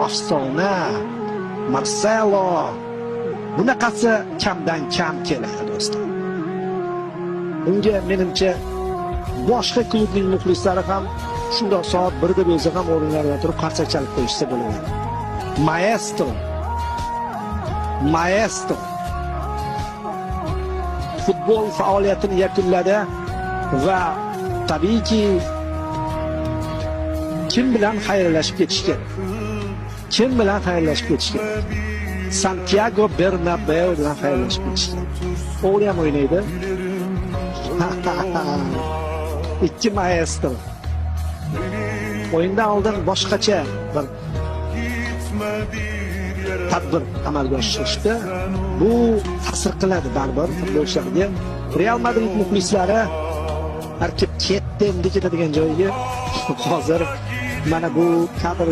Afsona Marselo. Bunaqasi kamdan kam keladi, do'stlar. Unga, menimcha, boshqa klubning muxlislari ham shundoq soat 1da bo'lsa ham o'rinlaridan turib qarsak chalib qo'yishsa bo'ladi. Maestro. Maestro. Futbol faoliyatini yakunladi va tabiiyki, kim bilan xayrlashib ketish kerak? Kim bilan xayrlashib ketish kerak? Santiago Bernabeu bilan xayrlashib ketish kerak. O'g'li ham o'ynaydi. Ikki maestro. O'yindan oldin boshqacha bir tadbir amalga oshirishdi. Bu ta'sir qiladi baribir futbolchilarga. Real Madrid muxlislari har ketdi endi ketadigan joyiga. Hozir mana bu kadrlar.